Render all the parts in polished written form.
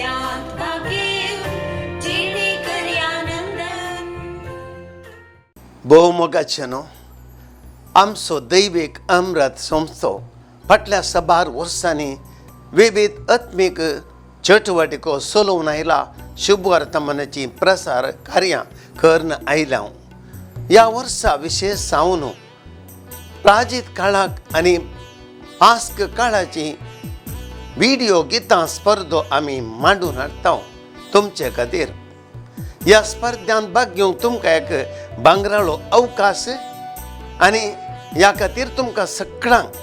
स्पर्ध्यांत भाग घेवन जिणी करया नंदन. भोव मोगाचें न्हू, आमचो दैवीक अमृत संस्थो फाटल्या साबार वर्सांनी विविध आत्मीक चटवटिको चलोवन आयला, शुभवर्तमानाची प्रसार कार्यां करून आयल्या. ह्या वर्सा विशेश जावन प्राजीत काळाक आनी पास्क काळाची व्हिडियो गितां स्पर्धो आमी मांडून हाडटा तुमचे खातीर. ह्या स्पर्ध्यांत भाग घेवंक तुमकां एक भांगराळो अवकाश आनी ह्या खातीर तुमकां सगळ्यांक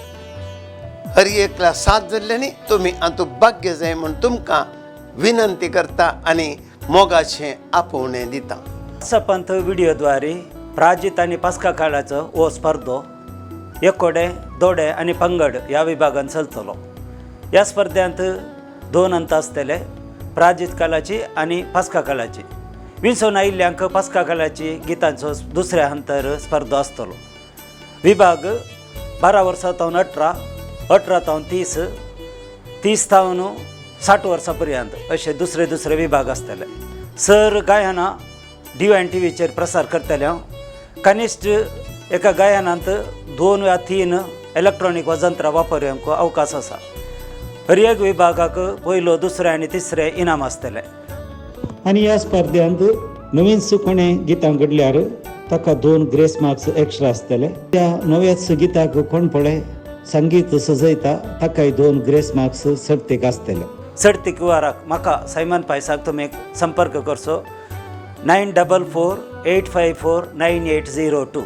हर एकल्या साथ जाल्ल्यांनी तुमी हातूंत भाग घेवंक जाय म्हूण तुमकां विनंती करता आनी मोगाचें आपोवणें दिता. व्हॉट्सअपांत व्हिडिओद्वारे प्राजित आनी पास्का काळाचो हो स्पर्धो एकोडे, दोडे आनी पंगड ह्या विभागान चलतलो. ह्या स्पर्ध्यांत दोन अंत आसतले, प्राजित काळाची आनी पास्का काळाची. विंचोवन आयिल्ल्यांक पास्का काळाची गितांचो दुसऱ्या हंतर स्पर्धो आसतलो. विभाग 12 वर्सां तावन 18, 18 तावन 30, 30 तावन 60 वर्सां पर्यंत अशे दुसरे दुसरे विभाग आसतले. सर गायनां डिवायन टीव्हीचेर प्रसार करतले हांव. कनिश्ट एका गायनांत दोन वा तीन इलेक्ट्रॉनीक वाजंत्रां वापरपाक अवकाश आसा. हर एक विभागाक पयलो, दुसरें आनी तिसरें इनाम आसतलें. आनी ह्या स्पर्ध्यांत नवीन कोणें गितां घडल्यार ताका दोन ग्रेस मार्क्स एक्स्ट्रा आसतले. त्या नव्याच गिताक कोण पळय संगीत सजयता ताकाय दोन ग्रेस मार्क्स सर्तीक आसतले. चडती वाराक म्हाका सायमन पायसाक तुमी संपर्क करचो 9448549802.